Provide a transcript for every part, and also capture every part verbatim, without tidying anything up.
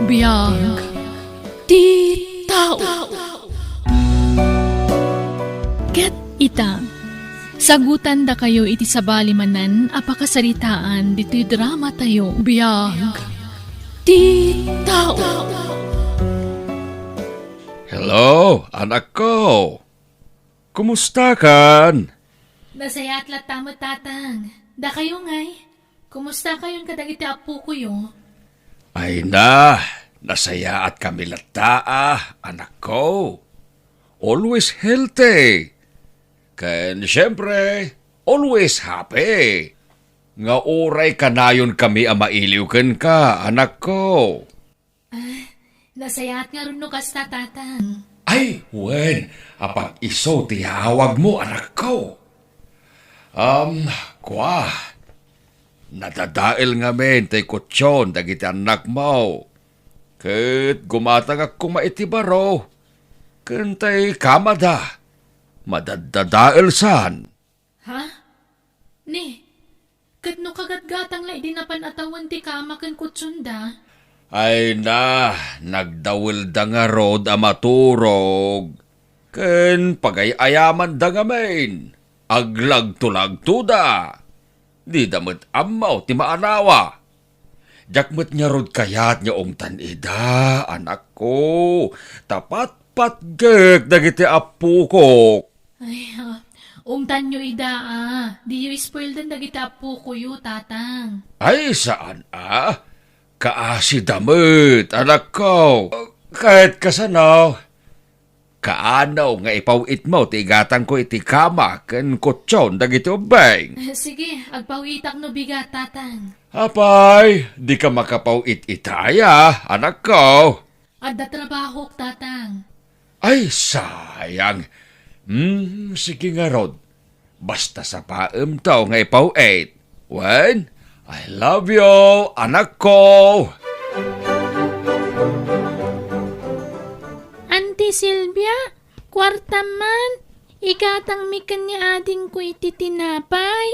Biag ti tao. Ket ita, sagutan dakayo iti sabali manen a pakasaritaan ditoy drama tayo. Biag ti tao. Hello, anakko. Kumusta kan? Nasayaat latta met, Tatang. Dakayo ngay, kumusta kayon kadagiti appokoyo? Ay na, nasayaat kami latta, ah, anakko. Always healthy. Ken, siyempre, always happy. Nga uray kanayon kami a mailiw kenka, anakko. Ah, nasayaat ngarud no kasta, Tatang. Ay, wen, apag isu ti yaawagmo, anakko. Um, kua, nadadael ngamin tay kutsion dagiti annakmo. Ket gumatangak koma iti baro, ken tay kamada, madaddadaelsan. Ha? Ni, ket no kagatgatang la idi napan a tawen ti kama ken kutsionda? Ay na, nagdawelda ngarud a maturog, ken pagay-ayamanda ngamin, aglagtulagtoda. Dida met ammo ti maanawa. Diak met ngarud kayat nga ungtan ida, anakko, ta patpatgek dagiti appokok. Ay, ah, ungtanyo ida, ah. Diyo ispoildan dagiti appokoyo, Tatang. Ay, saan, ah. Kaasida met, anakko. Ket kasano? Kaano nga ipaw-itmo ti igatangko iti kama ken kutsion dagiti ubbing? Eh, sige, agpaw-itak no bigat, Tatang. Apay, dika makapaw-it ita aya, anakko. Adda trabahok, Tatang. Ay, sayang. Hmm, sige ngarud. Basta sapaemto nga ipaw-it. Wen, I love you, anakko. Auntie Silvia, kuartam man, igatangmi ken ni adingko iti tinapay.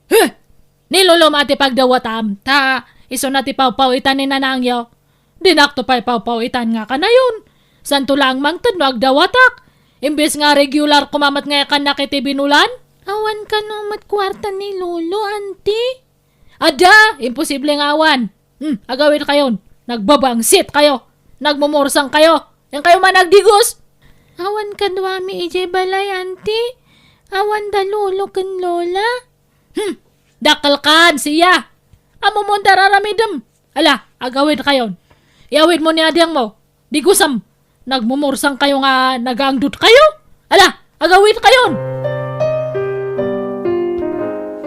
Huh! Ni Lolo met ti pagdawatam, ta isuna ti pawpaw-itan ni nanangyo. Dinakto pay pawpaw-itan nga kanayon. Santo laeng mangted no agdawatak. Imbes nga regular koma met nga ikannak iti binulan. Awan kano met kuarta ni Lolo, Auntie? Adda! Imposible nga awan. Hmm, agawid kayon. Nagbabangsit kayo. Nagmumursang kayo. Yan kayo man nagdigos. Awan kaduami idiay balay, Auntie. Awan da Lolo ken Lola. Hmm, dakkel kan, siya. Ammom ti ar-aramidem. Ala, agawid kayon. Iawid mo ni adingmo. Digosem. Nagmumursang kayo nga nagaangdot kayo. Ala, agawid kayon.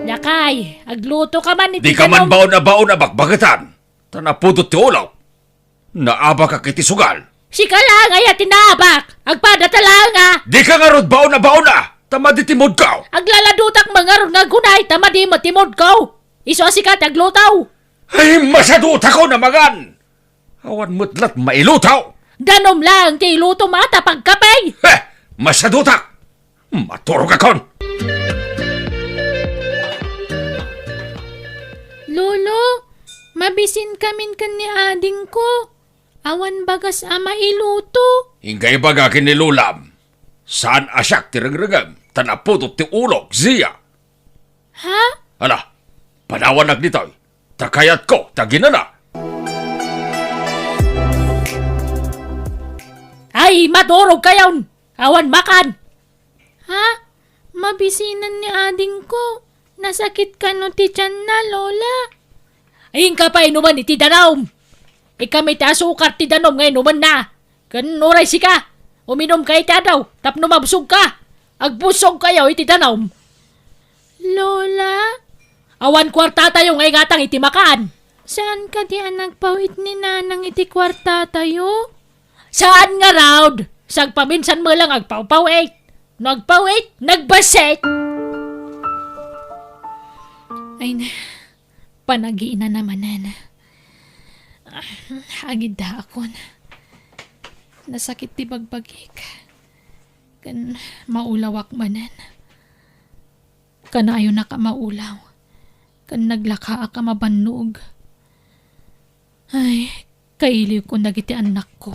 Lakay, agluto ka man iti Di ka man danom. Baon a baon a bakbaketan. Ta napudot ti ulo. Naabakak iti sugal. Sika laeng aya ti naabak. Agpadata laeng a. Di ka ngarud baon a baon a. Ta madi ti mood ko. Aglaladotak man ngarud nga agunay ta madi met ti mood ko. Isu a sika ti agluto. Ay, masadotakon a mangan. Awan met lat mailuto. Danom laeng ti ilutom a ta pagkape. Heh, masadotak. Maturogakon. Lolo, mabisinkamin ken ni adingko. Awan bagas a mailuto. Inka ibaga ken ni Lolam. Saan a siak ti rengrengem, ta napudot ti ulok, Zia. Ha? Ala, panawannak ditoy. Ta kayatko, ta ginana. Ay, maturog kayon! Awan makan! Ha? Mabisinan ni adingko. Nasakit kano ti tianna, Lola? Inka pay inumen iti danom. Ikam iti asukar ti danom nga inumenna. Ken uray sika, uminumka iti adaw tapno mabsogka. Agbusog kayo iti danom. Lola? Awan kuartatayo nga igatang iti makan. Saan kadi a nagpaw-it ni Nanang iti kuartatayo? Saan ngarud? Sagpaminsan met lang agpawpaw-it. No agpaw-it, nagbassit. Ay na, panagiinana manen. Ah, agiddaakon. Nasakit ti bagbagik. Ken maulawak manen. Kanayonak a maulaw. Ken naglakaak a mabannog. Ay, Kailiwkon dagiti annakko.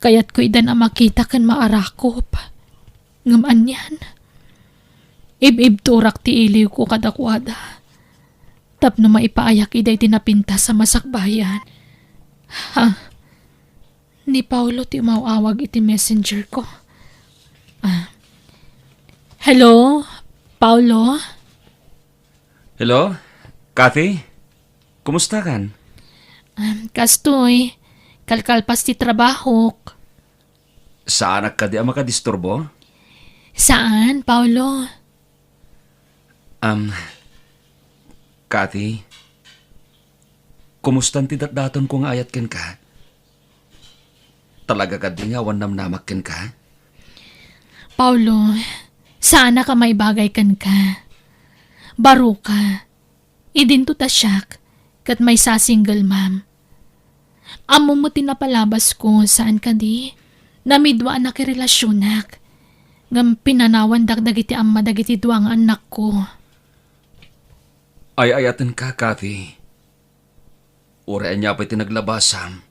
Kayatko idan a makita ken maarakop. Ngem anian? Ib-ibturak ti iliwko kadakuada tapno maipaayak ida iti napintas a masakbayan. Ha? Ni Paolo ti umaw-awag iti messenger ko. Ah. Hello, Paolo? Hello, Kathy? Kumusta kan? Um, kastoy, kalkalpas ti trabahok. Saanak kadi a makadisturbo? Saan, Paolo? Um, Kathy, kumustan ti datdatonko nga ayat kenka? Talaga kadi nga awan namnamak kenka? Paolo, saanak a maibagay kenka. Baroka, idinto ta siak, ket maysa a single mom. Ammom met ti napalabasko, saan kadi? Namidua a nakirelasionak. Ngem pinanawandak dagiti amma dagiti dua nga annakko. Ay-ayatenka, Kathy. Uray ania pay ti naglabasam,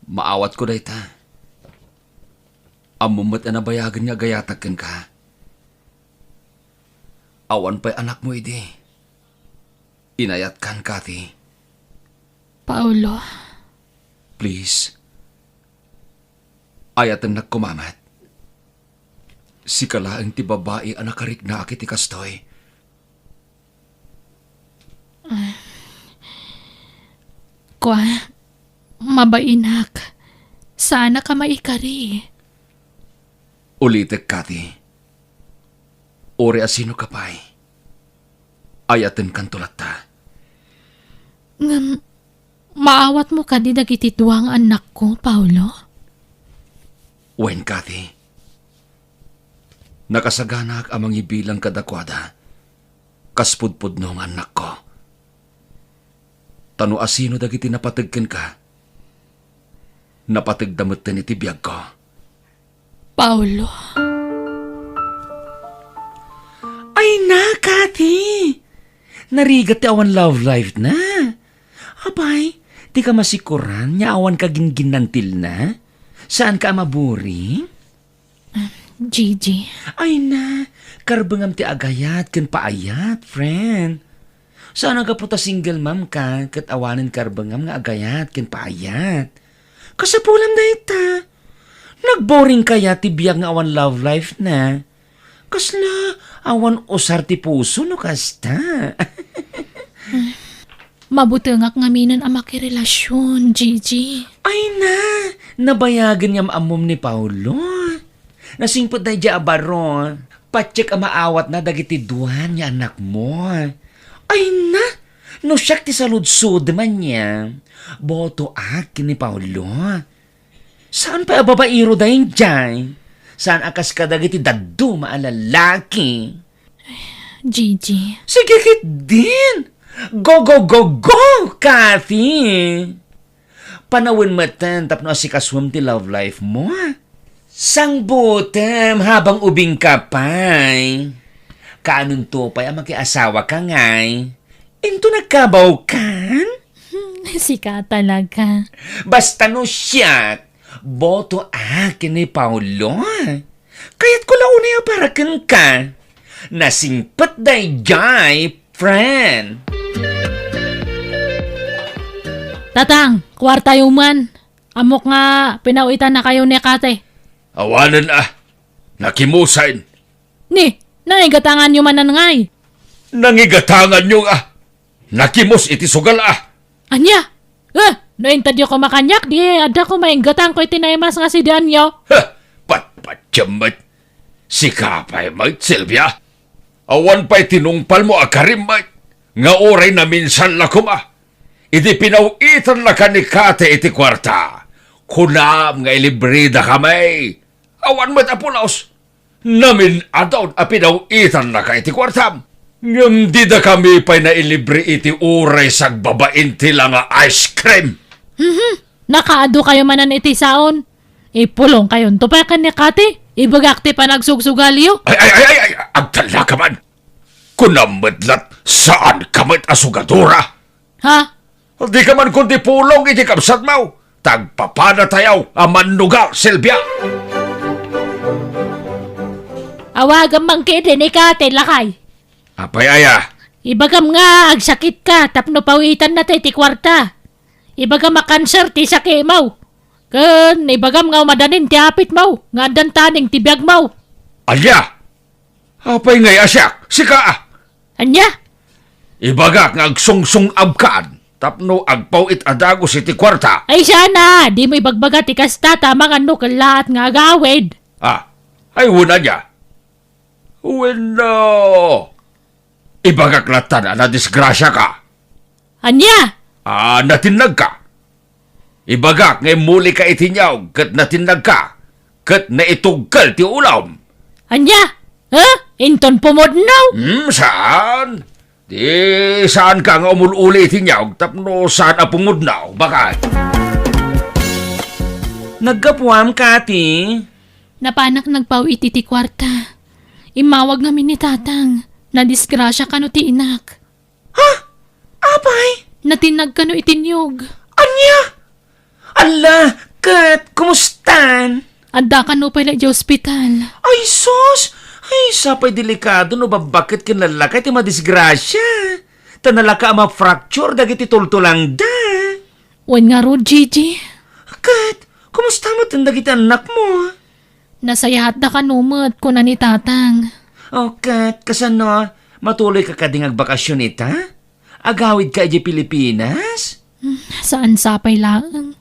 maawatko dayta. Ammom met a nabayagen nga agayatak kenka. Awan pay anakmo idi. Inayatkan, Kathy. Paolo. Please. Ayatennak koma met. Sika laeng ti babai a nakariknaak iti kastoy. Kua, mabainak. Saanak a maikari. Ulitek, Kathy. Uray a sinoka pay, ayatenkanto latta. Ngem, maawatmo kadi dagiti dua nga annakko, Paolo? Wen, Kathy. Nakasaganaak a mangibilang kadakuada kas pudpudno nga annakko. Ta no asino dagiti napateg kenka, napategda metten iti biagko. Paolo. Ay na, Kathy! Narigat ti awan love life na. Apay, dika masikoran nga awan ka ginginnantil na? Saan ka a maburing? Gigi. Ay na, karbengam ti agayat ken paayat, friend. Saan a gapu ta single mom ka ket awanen karbengam nga agayat ken paayat. Kasapulam dayta. Nagboring kaya ti biag nga awan love life na? Kasla awan usar ti puso no kasta? Mabutengak ngaminen a makirelasion, Gigi. Ay na, nabayagen nga maammom ni Paolo. Nasingpet daydiay a baro, patiek a maawatna dagiti duan nga annakmo. Ay na, no siak ti saludsodem ania, botoak ken ni Paolo. Saan pay a babaero daydiay? Saan a kas kadagiti dadduma a lalaki? Gigi. Sige ketdin! Go, go, go, go, Kathy! Panawen metten tapno asikasuem ti love life mo. Sangbotem habang ubing ka pay. Kaanonto pay a makiasawa ka ngay? Into nagkabaw kan? Sika talaga. Basta no siak, botoak ken ni Paolo. Kayatko la unay a para kenka. Nasingpet daydiay, friend. Tatang, kuartayo man. Ammok nga pinaw-itannakayo ni Kate. Awanen a. Nakimusen. Ni, nangigatanganyo manen ngay? Nangigatanganyo nga. Nakimus iti sugal a. Ania? Eh, no intedyo koma kaniak, di adda koma inggatangko iti naimas nga sidaanyo. Heh, patpatiem met. Sika pay met, Silvia. Awan pay tinungpalmo a karim met, nga uray naminsan la koma. Idi pinaw-itan la ka ni Kate iti kuarta, kunam nga ilibridakami. Awan met a pulos. Namin-adun a pinaw-itannaka iti kuartam. Ngem didakami pay nailibre iti uray sagbabain ti la nga ice cream. Mhm. Nakaadu kayo manen iti saon. Ipulong kayonto pay ken ni Kati. Ibagak ti panagsugsugalyo. Ay, ay, ay, ay, ay, agtalla ka man. Kunam met lat, saan ka met a sugadora. Ha? Dika man kundi pulong iti kabsatmo. Tagpapanatayaw a mannugal, Silvia. Awagam man ketdi ni Kate, lakay. Apay aya? Ibagam nga agsakitka tapno pawitanna ti kuarta. Ibagam a kanser ti sakimo. Ken ibagam nga umadanin ti apitmo nga addan taning ti biagmo. Ania? Apay ngay a siak? Sika a? Ania? Ibagak nga agsungsung-abkan tapno agpaw-it a dagus iti kuarta. Ay, sana! Dimo ibagbaga ti kasta ta mangan no kellaat nga agawid. Ah, ay, wen ania? Wenno, ibagak lattan a nadisgrasiaka. Ania? Ah, natinnagka. Ibagak nga immulika iti niaog ket natinnagka, ket naitugkel ti ulom. Ania? Ha? Inton pumudno? Hmm, saan? Di saanka nga umul-uli iti niaog tapno saan a pumudno, baket. Naggapuam, Kati? Napanak nagpaw-it iti kuarta. Immawag ngamin ni Tatang. Nadisgrasia kano ti inak. Ha? Apay? Natinnag kano iti niog. Ania? Alla, ket kumustan? Adda kano pay la idiay ospital. Ay, sus! Ay, sapay delikado no babbaket ken lallakay ti madisgrasia. Ta nalaka a ma-fracture dagiti tultulangda. Wen ngarud, Gigi. Ket, kumusta met dagiti annakmo? Nasayaatda kano met, kuna ni Tatang. O, ket, kasano? Matuloyka kadi nga agbakasyon ita? Agawidka idiay Pilipinas? Hmm, saan sapay laeng.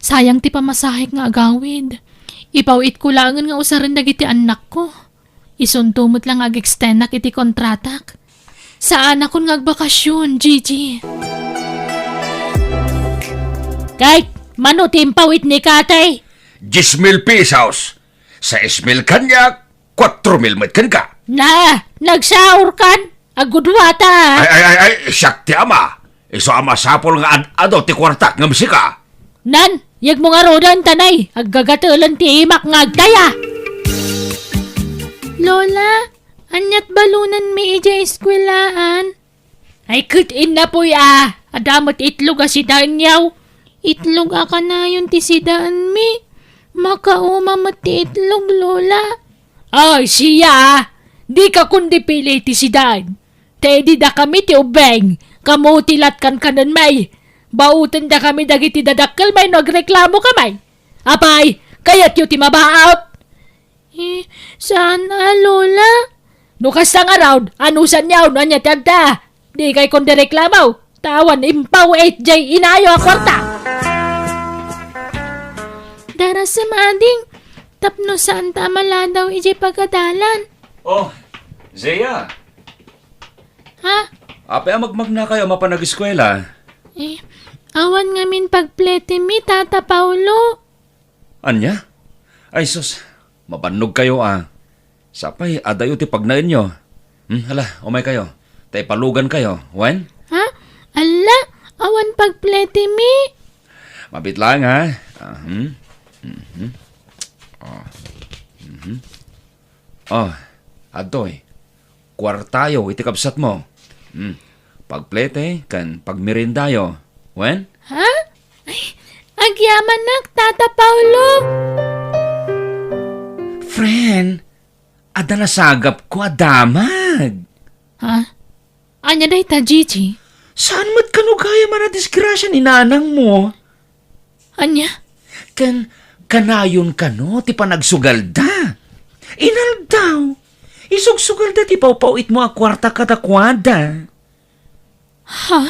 Sayang ti pamasahek nga agawid. Ipaw-itko laengen nga usaren dagiti annakko. Isunto met la nga ag-extendak iti kontratak. Saanakon nga agbakasyon, Gigi. Kay, mano ti impaw-it ni Katay? Diez mil pesos. Sais mil kaniak, kuatro mil met kenka. Na, nagsaurkan? Agudwata. Ay, ay, ay, ay, siak ti ama. Isu a masapul nga ad-adu ti kuartak ngem sika. Nan, yegmo ngaruden, tanay, aggagatelen ti imak nga agtaya. Lola, aniat balonenmi idiay eskuelaan? Ay, ket innapoy a, adda met itlog a sidaenyo. Itlog a kanayon ti sidaenmi. Makauma met ti itlog, Lola. Ay, siya a, dika kundi pili ti sidaen. Ta idi dakami ti ubbing, kamo ti latkankanenmi. Bautendakami dagiti dadakkelmi no agreklamokamay. Apay, kayatyo ti mabaut? Eh, saan a, Lola? No kasta ngarud, anusanyo no ania ti agta? Dikay kundi reklamo. Ta awan impaw-it diay inayo a kuarta. Darasem, ading, tapno saanta a maladaw idiay pagadalan. Oh, Zia. Ha? Apay a magmagnakayo a mapan ageskuela? Eh, awan ngamin pagpletemi, Tata Paolo. Ania? Ay sus, mabannogkayo a. Sapay adayo ti pagnaenyo. Hmm, hala, umaykayo. Ta ipalugankayo, wen? Ha? Alla, awan pagpletemi. Mabit laeng, ha? Ah, hmm? Mhm. Oh. Mhm. Oh, adtoy. Kuartayo iti kabsatmo. Hmm. Pagplete ken pagmeriendayo. Wen? Ha? Ay, agyamanak, Tata Paolo. Friend, adda nasagapko a damag. Ha? Ania dayta, Gigi? Saan met kano gayam a nadisgrasia ni nanangmo? Ania? Ken kanayon kano ti panagsugalda. Inaldaw, isugsugalda ti pawpaw-itmo a kuarta kadakuada. Ha?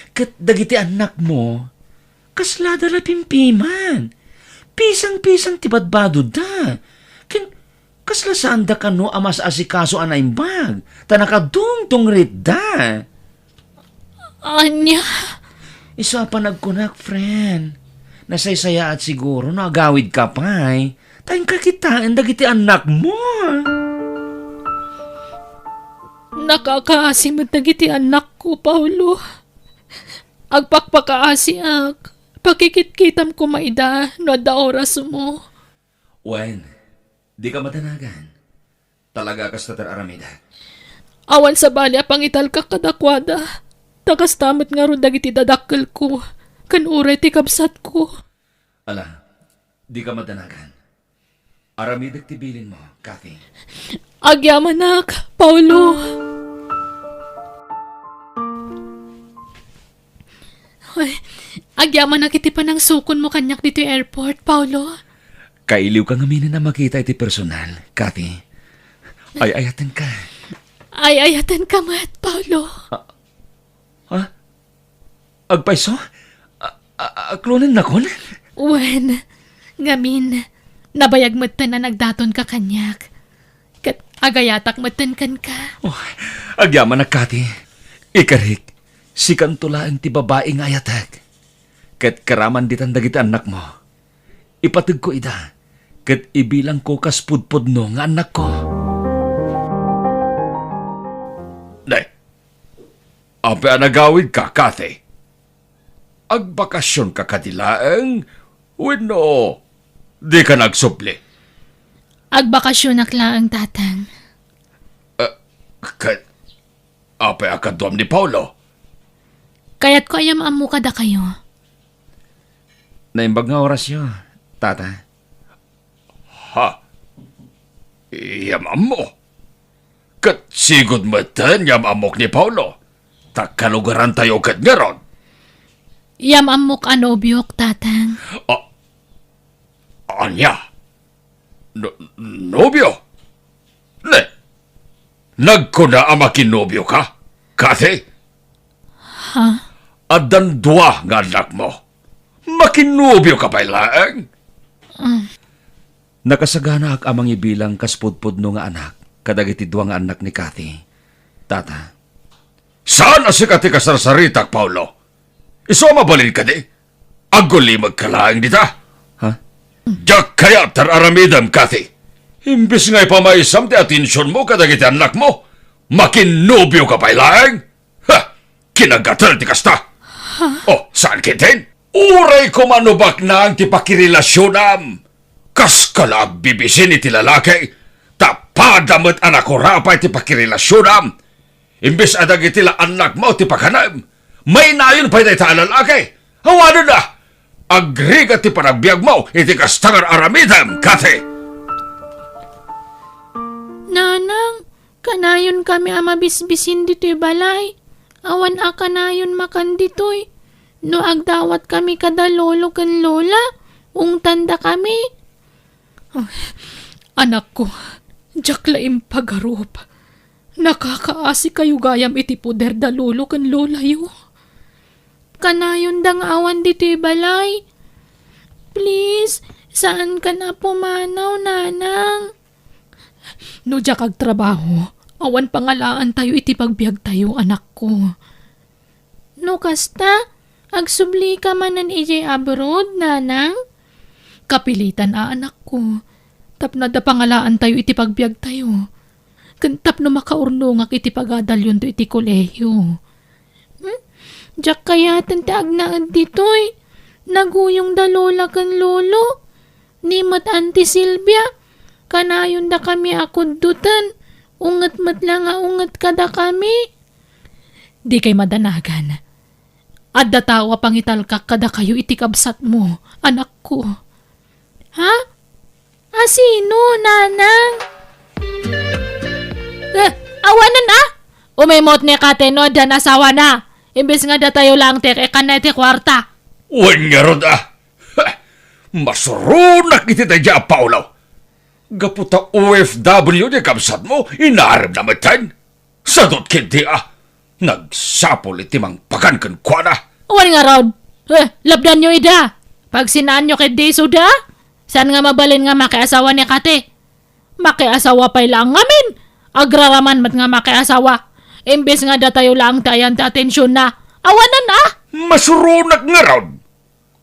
Ket dagiti annakmo, kaslada la pimpiman. Pisang-pisang ti badbadoda. Ken kasla saanda kano a mas-asikaso a naimbag, ta nakadungdungritda. Ania? Isu a panagkunak, friend. Nasaysayaat siguro no agawidka pay. Ta inka kitaen dagiti annakmo. Nakakaasi met dagiti annakko, Paolo. Agpakpakaasiak. Pakikitkitam koma ida no adda orasmo. Wen, dika madanagan. Talaga kasta ti ar-aramidek. Awan sabali a pangitalka kadakuada. Ta kasta met ngarud dagiti dadakkelko ken uray ti kabsatko. Ala, dika madanagan. Aramidek ti bilinmo, Kathy. Agyamanak, Paolo. Ay, agyamanak iti panangsukonmo kaniak ditoy airport, Paolo. Kailiwka ngaminen a makita iti personal, Kathy. Ay-ayatenka. Ay-ayatenka met, Paolo. Ah, Ha? Agpayso? A, a, aklonennakon? Wen, ngamin, nabayag metten a nagdatonka kaniak. Ket agayatak metten kenka. Oh, agyamanak, Kathy. Ikarik, sikanto laeng ti babai nga ayatek. Ket karaman ditan dagiti annakmo. Ipategko ida, ket ibilangko kas pudpudno nga annakko. Nay, apay a nagawidka, Kathy? Agbakasionka kadi laeng wenno dika nagsubli? Agbakasionak laeng, Tatang. Eh, ket apay a kaduam ni Paolo? Kayatko a yam-ammo kadakayo. Naimbag nga orasyo, Tata. Ha? Yam-ammo? Ket sigud metten yam-ammok ni Paolo, ta kalugarantayo ket ngarud. Yam-ammok a nobiok, Tatang. A-, ania? No-, nobio? Ne, nagkuna a makinobioka, Kathy? Ha? Addan dua nga annakmo. Makinobioka pay laeng? Mm. Nakasaganaak a mangibilang kas pudpudno nga anak kadagiti dua nga annak ni Kathy, Tata. Saan a sika ti kasarsaritak, Paolo? Isu a mabalin kadi? Agulimekka laeng dita? Ha? Diak kayat ti ar-aramidem, Kathy. Imbes nga ipamaysam ti atensionmo kadagiti annakmo, makinnobioka pay laeng? Ha! Kinagatel ti kasta! Ha? Oh, saan ketdin? Uray koma no baknang ti pakirelasionam. Kaska la agbibisin iti lalaki, ta pada met a nakurapay ti pakirelasionam. Imbes a dagiti la annakmo ti pakanem, mainayon pay dayta a lalaki. Awanen a! Agrigat ti panagbiagmo iti kasta nga ar-aramidem, Kathy! Nanang, kanayonkami a mabisbisin ditoy balay. Awan a kanayon makan ditoy. No agdawatkami kada lolo ken lola, ungtandakami. Ay, anakko, diak la impagarup. Nakakaasikayo gayam iti poder da lolo ken lolayo. Kanayonda nga awan ditoy balay. Please, saankan a pumanaw, Nanang. No diak agtrabaho, awan pangalaantayo iti pagbiagtayo, anakko. No kasta, agsublika manen idiay abroad, Nanang? Kapilitan a, anakko. Tapno adda pangalaantayo iti pagbiagtayo. Ken tapno makaurnongak iti pagadalyonto iti kolehiyo. Hmm? Diak kayaten ti agnaed ditoy. Naguyong da lola ken lolo. Ni met Auntie Silvia, kanayondakami a kuddoten. Unget met la nga unget kadakami. Dikay madanagan. Adda tao a pangitalkak kadakayo iti kabsatmo, anakko. Ha? A sino, Nanang? Eh, awanen a? Umimot ni Kate no addan asawana. Imbes nga datayo laeng ti ikkanna iti kuarta. Wen ngarud a. Ha! Masuronak iti daydiay a Paolo. Gapu ta O F W ni kabsatmo, inarem na metten. Sadut ketdi a nagsapul iti mangpagan kenkuana. Wen ngarud, eh, lapdanyo ida. Pagsinaanyo ketdi isuda. Saan nga mabalin nga makiasawa ni Kate? Makiasawa pay laeng ngamin. Agraraman met nga makiasawa. Imbes nga datayo laeng ti ayan ti atensionna. Awanen a? Masuronak ngarud.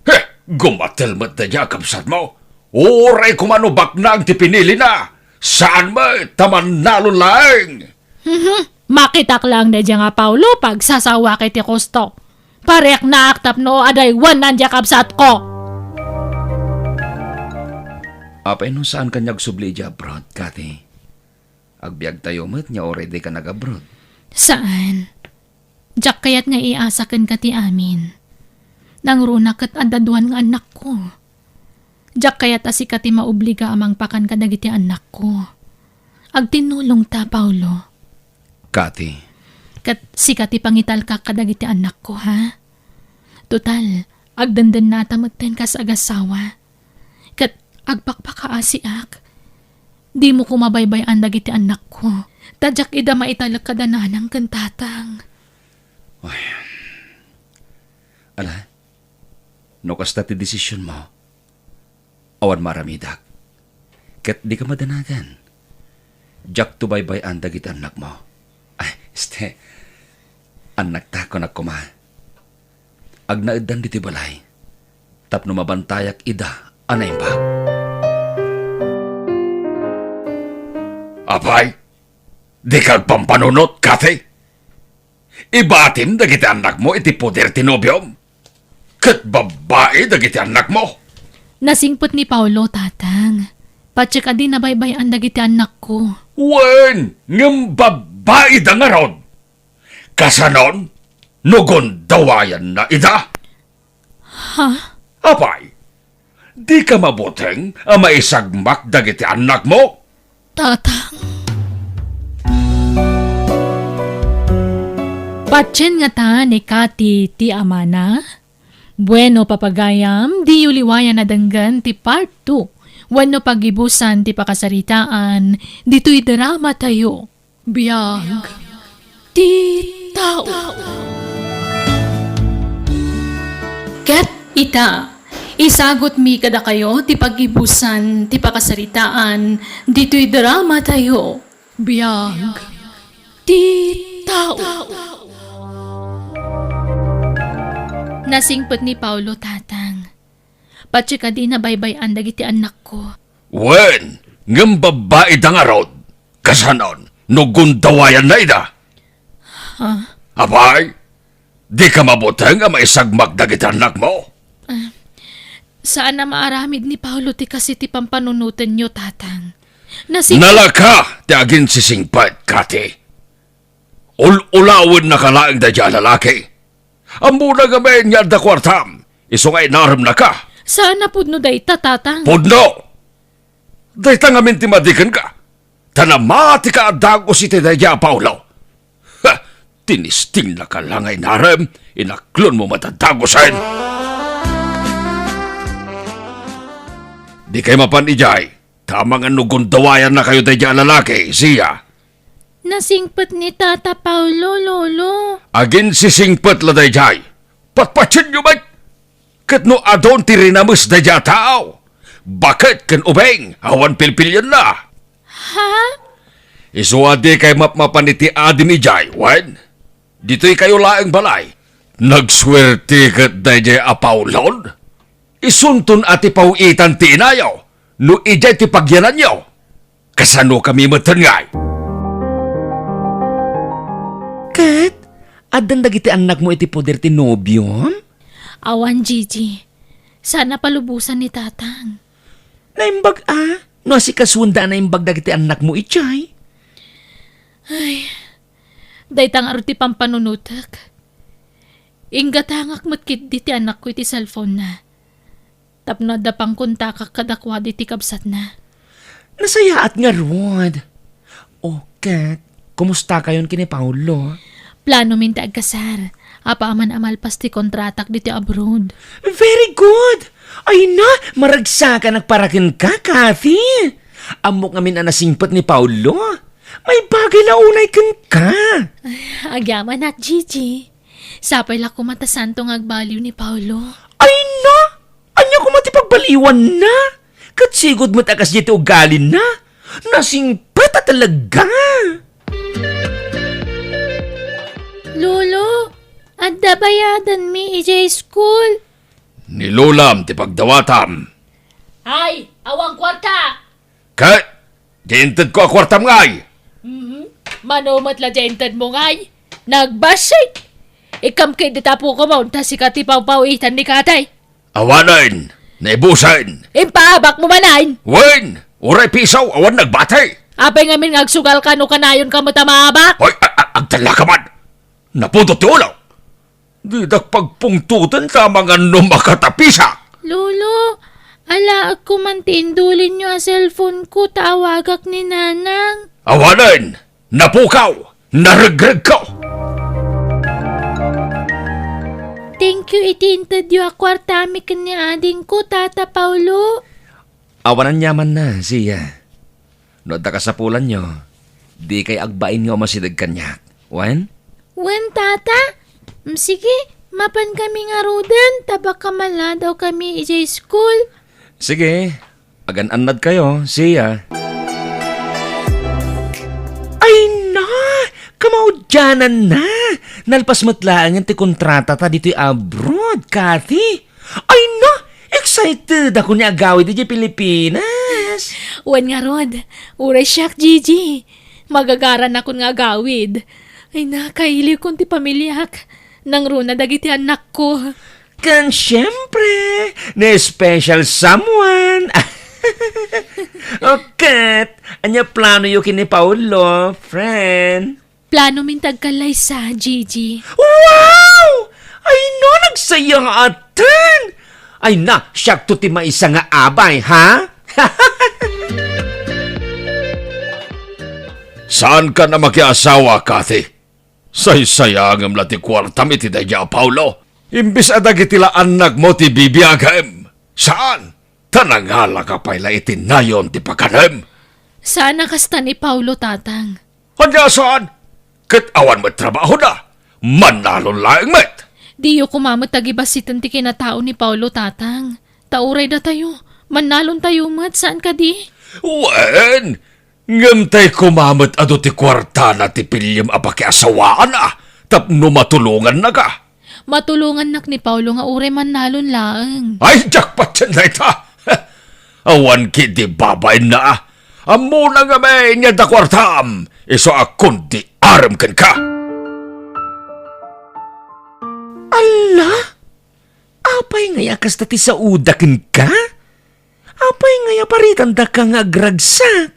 He, gumatel met daydiay a kabsatmo. Uray koma no baknang ti pinilina, saan met ta mannalo laeng. Mhm. Makitak laeng daydiay nga Paolo, pagsasawak iti kusto. Pariknaak tapno adaywanan diay kabsatko. Apay no saan kaniak agsubli idiay abroad, Kathy? Agbiagtayo met nga uray dika nag-abroad. Saan? Diak kayat nga iasa kenka ti amin. Nangrunak ket adda duan nga annakko. Diak kayat a sika ti maobliga a mangpakan kadagiti annakko. Agtinnulongta, Paolo. Kati. Ket sika ti pangitalkak kadagiti annakko, ha? Total, agdendennata metten kas agassawa. Ket agpakpakaasiak. Dimo koma baybay-an dagiti annakko, ta diak ida maitalek kada nanang ken tatang. Ay. Ala, no kasta ti desisionmo, awan maaramidak. Ket dika madanagan. Diakto baybay-an dagiti annakmo. Ay, este, annakta, kunak koma. Agnaeddan ditoy balay tapno mabantayak ida a naimbag. Apay, dika agpampanunot, Kati? Ibatim dagiti annakmo iti poder ti nobiom, ket babbai dagiti annakmo. Nasingpet ni Paolo, Tatang. Patiek a di nabaybay-an dagiti annakko. Wen, ngem babbaida ngarud. Kasanon, no gundawayanna ida? Ha? Apay, dika mabuteng a maisagmak dagiti annakmo? Tatang. Patien ngata ni Kati ti amana? Bueno, papagayam, diyo liwayan a denggen ti part two wenno paggibusan ti pakasaritaan ditoy drama tayo. Biag ti tao. Ket ita, isagutmi kadakayo ti paggibusan ti pakasaritaan ditoy drama tayo. Biag ti tao. Nasingpet ni Paolo, Tatang. Patiek a di nabaybay-an dagiti annakko. Wen, ngem babbaida ngarud. Kasanon, no gundawayanna ida? Ha? Apay, dika mabuteng a maisagmak dagiti annakmo? Ah, saan a maaramid ni Paolo ti kas iti pampanunotenyo, Tatang. Nasi- Nalaka ti aginsisingpet, Kati. Ul-ulawennaka laeng daydiay a lalaki. Ammona ngamin nga adda kuartam, isu nga inaremnaka. Saan a pudno dayta, Tatang. Pudno! Dayta ngamin ti madi kenka. Ta namatika a dagus iti daydiay a Paolo. Ha! Tinistingnaka la nga inarem, inaklonmo met a dagusen. Dikay mapan idiay, ta amangan no gundawayannakayo daydiay a lalaki, siya. Nasingpet ni Tata Paolo, Lolo. Aginsisingpet la daydiay. Patpatienyo met. Ket no adun ti rinames daydiay a tao, baket ken ubing, awan pilpilienna. Ha? Isu a dikay mapmapan iti adim idiay, wen? Ditoykayo laeng balay. Nagsuerte ket daydiay a Paolon. Isunton a ti paw-itan ti inayo, no idiay ti pagyananyo. Kasanokami metten ngay? Ket, addan dagiti annakmo iti poder ti nobiom? Awan, Gigi. Saan a palubosan ni Tatang. Naimbag a, no asikasuenda a naimbag dagiti annakmo idiay. Ay, dayta ngarud ti pampanunotek. Inggatangak met ketdi ti anakko iti cellphone-na. Tapno adda pangkontakak kadakuada iti kabsatna. Nasayaat ngarud. O, ket, kumustakayon ken ni Paolo? Planomin ti agkasar, apaman a malpas ti kontratak ditoy abroad. Very good! Ay na, maragsakanak para kenka, Kathy! Ammok ngamin a nasingpet ni Paolo. Maibagay la unay kenka. Ay, agyamanak, Gigi. Sapay la koma ta santo nga agbaliw ni Paolo. Ay na! Ania koma ti pagbaliwanna? Ket sigud met a kasdiay ti ugalina. Nasingpet a talaga. Lolo, adda bayadanmi idiay school. Ni Lolam ti pagdawatam. Ay, awan kuarta! Ket, diay intedko a kuartam ngay? Mhm. Mano met la diay intedmo ngay? Nagbassit! Ikkam ketdi ti apokom ta sika ti pawpawitan ni Kathy. Awanen, naibusen. Impaabakmo manen! Wen, uray piso, awan nagbati. Apay ngamin nga agsugal kano kanayonka met a maabak? Hoy, a-, a-, agtallaka man. Napudot ti ulo. Didak pagpungtoten ta mangan no makatapisak. Lolo, alaekko man ti indulinyo a cellphone ko ta awagak ni Nanang. Awanen! Napukaw! Naregregko! Thank you iti intedyo a kuartami ken ni adingko, Tata Paolo. Awan aniamanna, Sia. No adda kasapulanyo, dikay agbain nga umasideg kaniak. Wen? Wen, Tata? Mm, sige, mapan kami ngaruden, ta baka maladawkami idiay school. Sige, agan-annadkayo, Sia. Ay na! Kamaudiananna! Nalpas met laengen ti kontratata ditoy abroad, Kathy. Ay na! Excited ako ni agawid idiay Pilipinas! Wen ngarud, uray siak, Gigi. Magagaranakon nga agawid. Ay na, kailiwkon ti pamiliak. Nangruna dagiti annakko. Ken siempre, ni special someone. O ket, ania planoyo ken ni Paolo, friend? Planomin ti agkallaysa, Gigi. Wow! Ay na, nagsayaaten! Ay na, siakto ti maysa nga abay, ha? Saankan a makiasawa, Kathy? Saysayangem la ti kuartam iti daydiay a Paolo. Imbes a dagiti la annakmo ti bibiagem. Saan? Ta nangalaka pay la iti nayon ti pakanem. Saan a kasta ni Paolo, Tatang. Ania saan? Ket awan met trabahona. Mannalon laeng met. Diyo koma met agibassiten ti kinatao ni Paolo, Tatang. Ta uray datayo, mannalontayo met, saan kadi? Wen, ngem tay koma met adu ti kuartana ti piliem a pakiasawaanna tapno matulongannaka. Matulongannak ni Paolo nga uray mannalon laeng. Ay, jackpot yan dayta! Awan ketdi babainna. Ammona ngamin nga adda kuartam, isu a kundi arem kenka. Alla? Apay ngay a kasta ti saoda kenka? Apay ngay a paritandaka nga agragsak?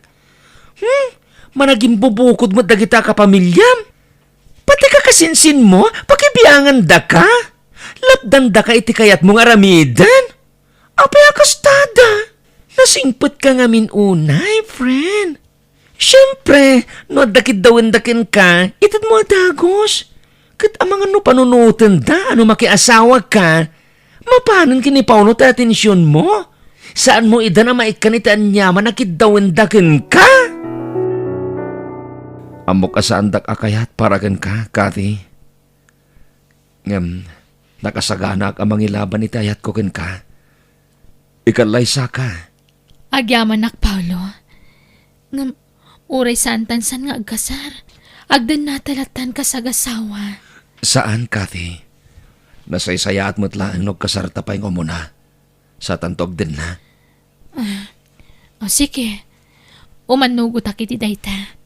Hmm? Managimbubukod met dagita a kapamiliam? Pati kakasinsinmo, pakibiangandaka? Lapdandaka iti kayatmo nga aramiden? Apay a kastada? Nasingpetka ngamin unay, friend. Siempre, no adda kiddawenda kenka, itedmo a dagus. Ket amangan no panunotenda a no makiasawaka, mapanen ken ni Paolo ti atensionmo. Saanmo idan a maikkan iti aniaman a kiddawenda kenka. Ammok a saandak a kayat para kenka, Kathy. Ngem, nakasaganaak a mangilaban iti ayatko kenka. Ikallaysaka. Agyamanak, Paolo. Ngem, uray saantan san nga agkasar, agdennata lattan kas agasawa. Saan, Kathy. Nasaysayaat met laeng no agkasarta pay nga umuna. Satanto agdenna. Ah, o, sige. Umannugotak iti dayta.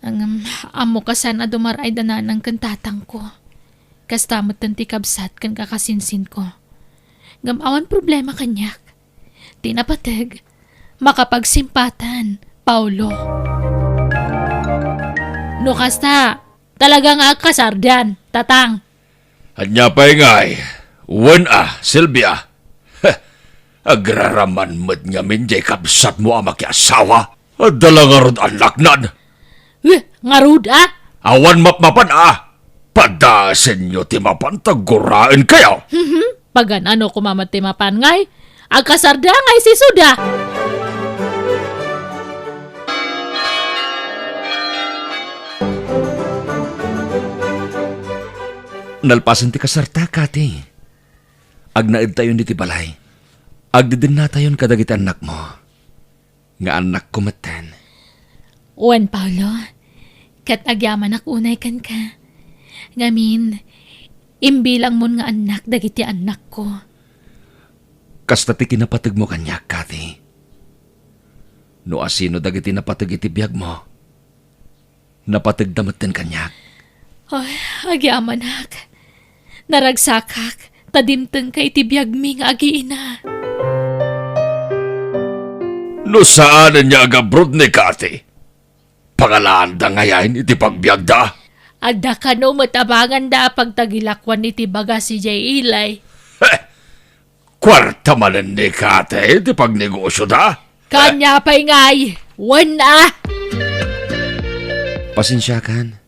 Ngem, ammok a saan a dumar-ay da nanang ken tatangko. Kasta metten ti kabsat ken kakasinsinko. Ngem awan problema kaniak. Ti napateg, makapagsimpatan, Paolo. No kasta, talaga nga agkasardan, tatang. Ania pay ngay? Wen a, Silvia. Heh, agraraman met ngamin diay kabsatmo a makiasawa. Adda la ngarud annaknan. Eh, ngarud a? Awan mapmapan a. Padasenyo ti mapan ta guraenkayo. Mhm. Pagan-ano koma met ti mapan ngay? Agkasarda ngay sisuda. Nalpasen ti kasarta, Kati. Agnaedtayon iti balay. Agdedennatayon kadagiti annakmo. Nga annakko metten. Wen, Paolo, ket agyamanak unay kenka. Ngamin, imbilangmon nga annak dagiti annakko. Kasta ti kinapategmo kaniak, Kati. No asino dagiti napateg iti biagmo, napategda metten kaniak. Ay, agyamanak. Naragsakak, ta dimtengka iti biagmi nga agiina. No saanen nga agabroad ni Kati, pangalaanda ngayen iti pagbiagda? Adda kano met abanganda a pagtagilakuan iti bagas idiay ili. Heh! Kuarta manen ni Kate ti pagnegosioda? Kania pay ngay? Wen a! Pasensiakan,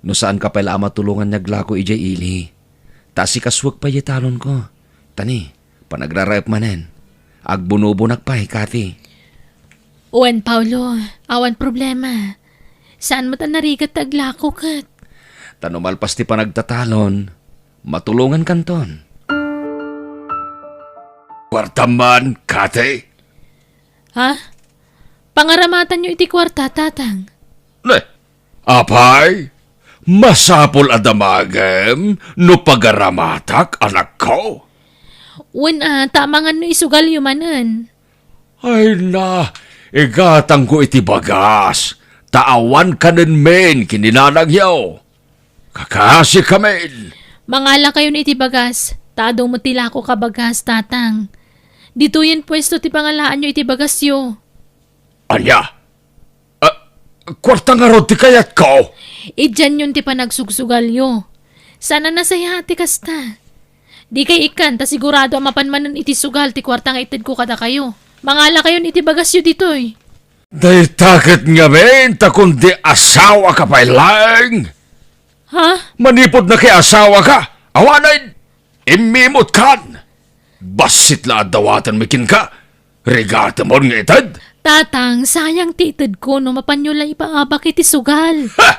no saanka pay la a matulongan nga aglako idiay ili. Ta asikasuek pay diay talonko. Ta ni, panagraraep manen. Agbunobonak pay, Kate. Wen, Paulo, awan problema. Saan met a narigat ti aglako ket. Ta no malpas ti panagtatalon, matulongankanton. Kuartam man, Kate. Ha? Pangaramatanyo iti kuarta, Tatang? Ne, apay, masapul a damagem no pagaramatak, anakko? Wen a, ta amangan no isugalyo manen. Ay na, igatangko iti bagas, ta awan kanen men ken ni nanangyo. Kakasikamin. Mangalakayon iti bagas, ta adu met ti lako ka bagas, Tatang. Ditoyen puesto ti pangalaanyo iti bagasyo. Ania? Ah, kuarta ngarud ti kayatko? Idianyon ti panagsugsugalyo. Saan a nasayaat ti kasta. Dikay ikkan ta sigurado a mapan manen iti sugal ti kuarta nga itedko kadakayo. Mangalakayon iti bagasyo ditoy. Dayta ket ngamin ta kundi asawaka pay laeng. Ha? Manipud nakiasawaka, awanen, immimotkan. Bassit la a dawatenmi kenka, rigatemon nga ited. Tatang, sayang ti itedko no mapanyo la ipaabak iti sugal. Ha!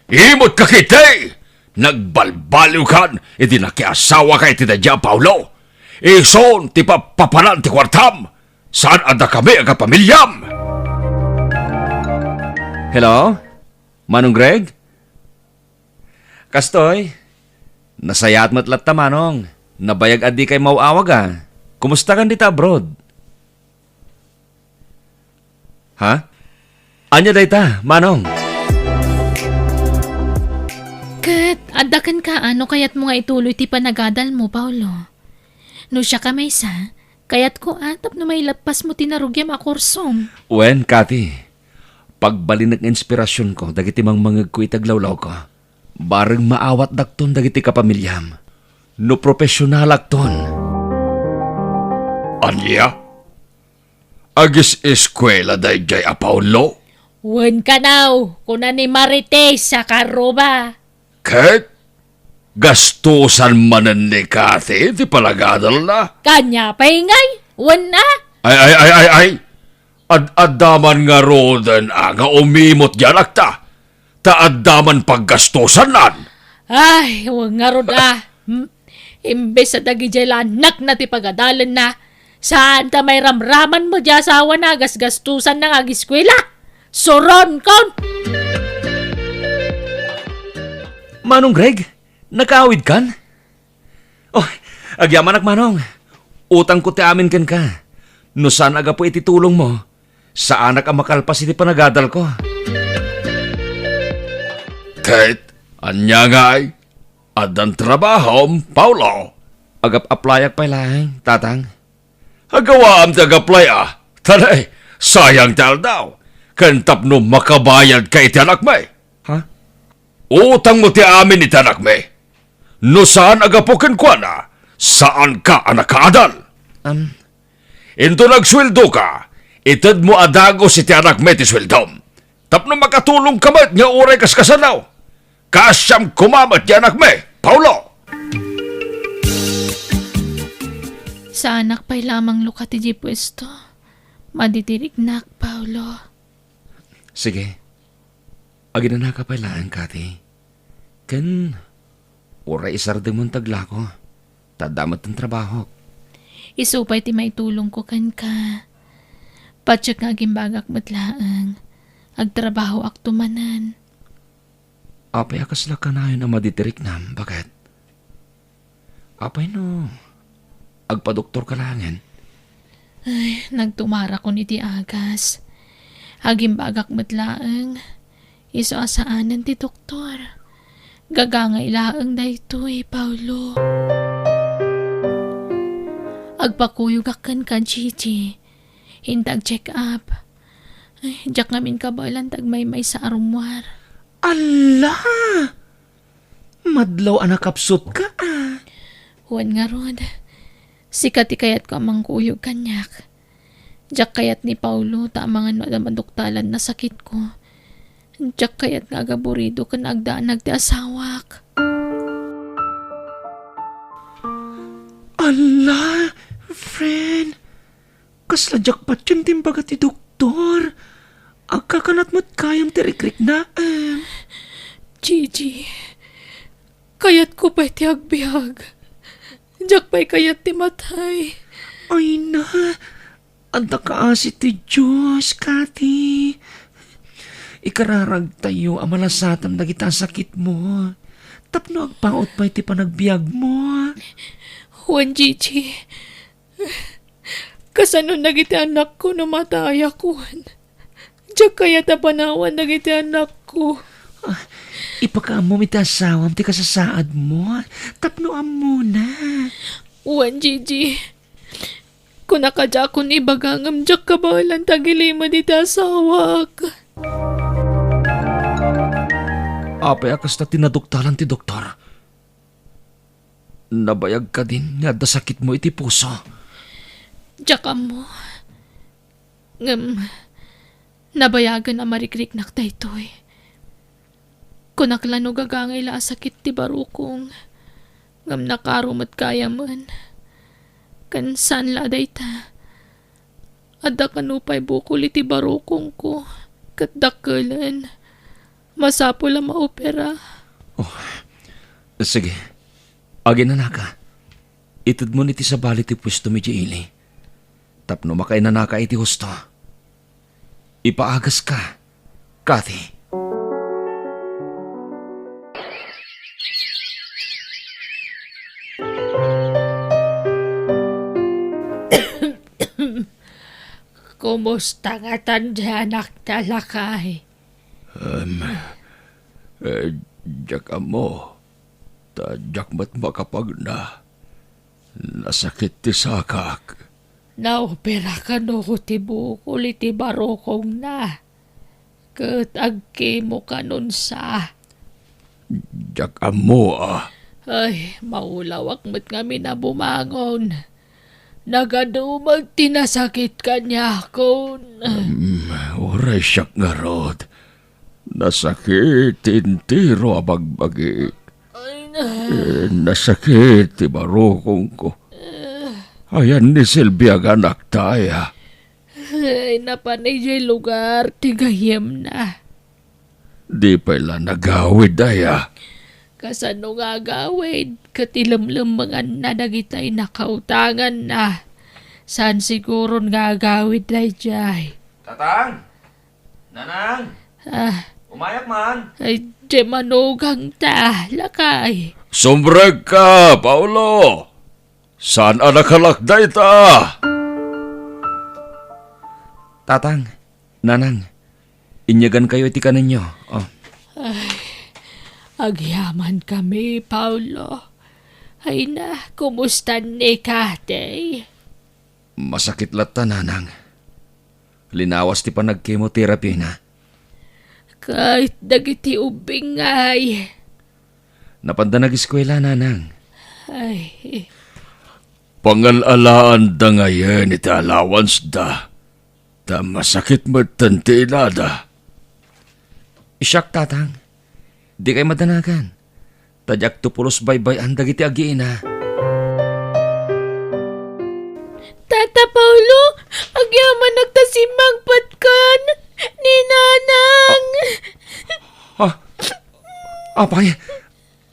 Imotka ketdi! Nagbalbaliwkan idi nakiasawaka iti daydiay a Paolo. Isun ti papapanan ti kuartam. Saan a dakami agpamiliam. Hello? Manong Greg? Kastoy, nasayaat met latta, Manong. Nabayag a dikay maw-awag a. Kumustakan dita abroad? Ha? Ania dayta, Manong? Ket, adda kenka no kayatmo nga ituloy ti panagadalmo, Paolo. No siak a maysa, kayatko a tapno mailappasmo ti narugiam a kursom. Wen, Kati, pagbalinek nga inspirasionko dagiti mangmangegko iti aglawlawko. Bareng maawatdakton dagiti kapamiliam no profesionalakton. Ania? Agiseskuela daydiay a Paolo? Wen kanaw, kuna ni Marites a Karuba. Ket gastusan manen ni Kati ti panagadalna? Kania pay ngay? Wen a? Ay, ay, ay, ay, ay! Ad-adda man ngaruden a nga umimot diay anakta, ta adda man paggastusannan. Ay, wen ngarud a. Hmm? Imbes a dagidiay la anakna ti pagadalenna, saan ta mairamraman met diay asawana a gasgastusanna nga agiskuela. Suronkon! Manong Greg, nakaawidkan? Oh, agyamanak, Manong. Utangko ti amin kenka. No saan a gapu iti tulongmo, saanak a makalpas iti panagadalko. Ket, ania ngay? Addan trabahom, Paolo? Agap-aplayak pay laeng, Tatang. Agawaam ti agaplay a, ta nay, sayang ti aldaw, ken tapno makabayadka iti anakmi. Ha? Utangmo ti amin iti anakmi. No saan a gapu kenkuana, saanka a nakaadal. Am. Inton agsueldoka, itedmo a dagus iti anakmi ti sueldom. Tapno makatulongka met nga uray kaskasano, kaasiam koma met ti anakmi, Paolo. Saanak pay la a manglukat idiay puesto. Madidirignak, Paolo. Sige. Aginanaka pay laeng, Kati. Ken, uray isardengmon ti aglako, ta adda met ti trabahok. Isu pay ti maitulongko kenka. Patiek nga agimbagak met laeng, agtrabahoakto manen. Apay a kasla kanayon a madidirigna, baket? Apay no agpadoktorka laengen? Ay, nagtumarakon iti agas. Agimbagak met laeng, isu a saanen ti doktor. Gagangay laeng daytoy, Paolo. Agpakuyogak kenka, Gigi. Inta ag-check up. Ay, diak ngamin kabaelan ti agmaymaysa a rummuar. Alla! Madlaw a nakapsutka, a. Wen ngarud, sika ti kayatko a mangkuyog kaniak. Diak kayat ni Paolo ta amangan no adda maduktalan a sakitko. Diak kayat nga agaburido ken agdanag ti asawak. Alla, friend, kasla diak patien ti imbaga ti doktor. Agkakanat met gayam ti rikriknaem. Gigi, kayatko pay ti agbiag. Diak pay kayat ti matay. Ay na, adda kaasi ti Dios, Kati. Ikararagtayo a malasatem dagita a sakitmo tapno agpaut pay ti panagbiagmo. Wen, Gigi, kasano dagiti anakko no matayakon? Diak kayat a panawan dagiti anakko. Ah, ipakaammom iti asawam ti kasasaadmo tapno ammona. Wen, Gigi, kunak a diakon ibaga ngem diak kabaelan ti agilimed iti asawak. Apay a kasta ti naduktalan ti doktor? Nabayag kadin nga adda sakitmo iti puso? Diak ammo. Ngem nabayagen a marikriknak daytoy. Kunak la no gagangay la a sakit ti barukong, ngem nakaro met gayamen. Ken saan la a dayta, adda kano pay bukol iti barukongko ket dakkelen. Masapul a maopera. Oh, sige. Aginanaka. Itedmon iti sabali ti puestom idiay ili tapno makainanaka iti husto. Ipaagaska, Kati. Kumusta ngatan ti anakta, lakay? Em, eh, diak ammo. Ta diak met makapagna. Nasakit ti sakak. Naopera kano ti bukol iti barukongna. Ket agkemo kanon sa. Diak ammo a. Ay, maulawak met ngamin a bumangon. Nagadu met ti nasakit kaniakon. Em, uray siak ngarud. Nasakit ti entero a bagbagik. Ay, na. Eh, nasakit ti barukongko. Ayan ni Silvia nga anakta aya? Ay, napan idiay lugar ti gayyemna. Di pay la nagawid aya? Kasano nga agawid ket ilemlemmenganna dagitay nakautanganna? Saan siguron nga agawid daydiay? Tatang! Nanang! Ah. Umayak man! Ay, di manugang ta, lakay. Sumrekka, Paolo! Saan a nakalak dayta? Tatang, Nanang, inyagankayo iti kanenyo. Oh. Ay, agyamankami, Paolo. Ay na, kumusta ni Kati? Masakit latta, Nanang. Linawas ti panagchemotherapy na. Ket dagiti ubbing ngay? Napanda nageskuela, Nanang. Ay. Pangal-alaanda ngayen iti allowance da, ta masakit metten ti inada. Siak, Tatang. Dikay madanagan. Ta diak to pulos baybay-an dagiti agiina. Tata Paolo, agyamanak ta simmangpet ken ni Nanang. Ah, apay,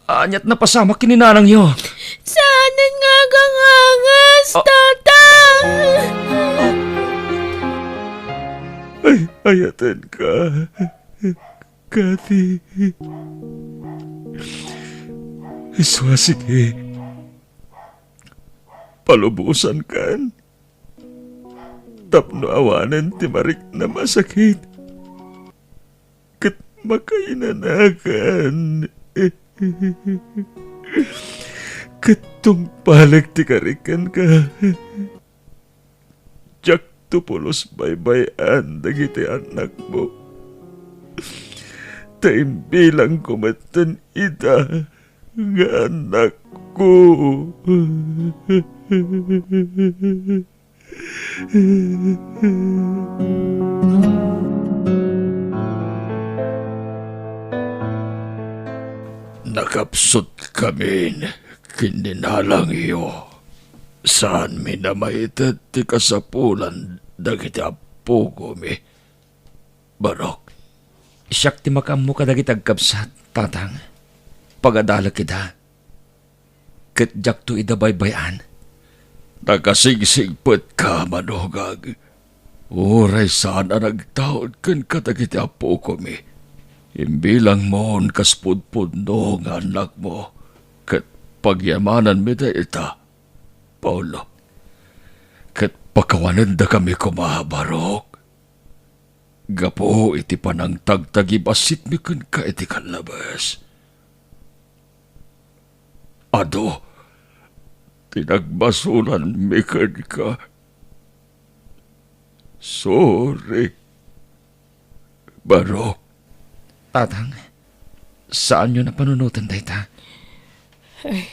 aniat napasamak ken ni Nanangyo? Saanen nga agangangas, ah, Tata. Ay, ayatenka. Kati, isu a sige, palubosankan tapno awanen ti mariknam a sakit ket makainanakan ket tungpalek ti karik kenka. Diak to pulos baybay-an dagiti annakmo. Ta imbilangko metten ida nga annakko. Nakapsutkamin ken ni nanangyo. Saanmi a maited ti kasapulan dagiti appokomi, Barok. Siak ti makaammo kadagiti agkabsat, Tatang. Pagadalek ida. Ket diakto ida baybay-an. Nakasigsigpetka, manugag. Uray saan a nagtaud ken kadagiti appokomi. Imbilangmon kas pudpudno nga annakmo, ket pagyamananmi dayta, Paolo. Ket pakawanendakami koma, Barok. Gapu iti panangtagtagibasitmi kenka iti kallabes. Adu ti nagbasolanmi kenka. Sorry, Barok. Tatang, saanyon a panunoten dayta. Ay,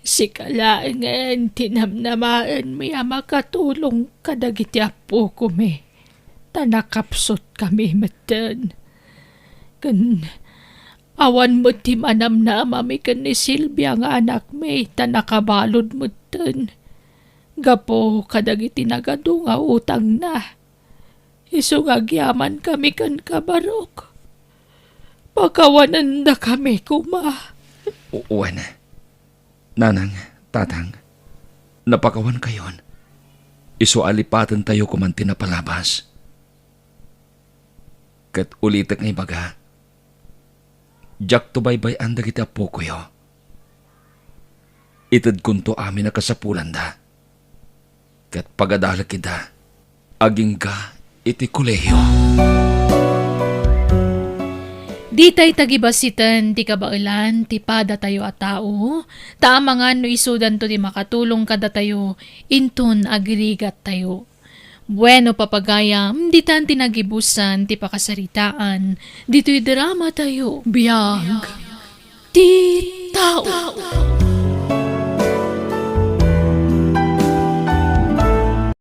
sika laengen ti namnamaenmi a makatulong kadagiti appokomi, ta nakapsutkami metten. Ken awan met ti manamnamami ken ni Silvia nga anakmi, ta nakabalud metten gapu kadagiti nagadu nga utangna. Isu nga agyamankami kenka, Barok. Pakawanendakami koma. U-, wen, Nanang, Tatang, napakawankayon. Isu a lipatentayo koman ti napalabas. Ket ulitek nga ibaga, diakto baybay-an dagiti appokoyo. Itedkonto amin a kasapulanda. Ket pagadalek ida agingga iti kolehio. Ditay tagibasiten ti kabaelan ti padatayo a tao, ta amangan no isudanto ti makatulong kadatayo inton agrigattayo. Bueno, papagayam, ditan ti nagibusan ti pakasaritaan ditoy dramatayo. Biag ti tao.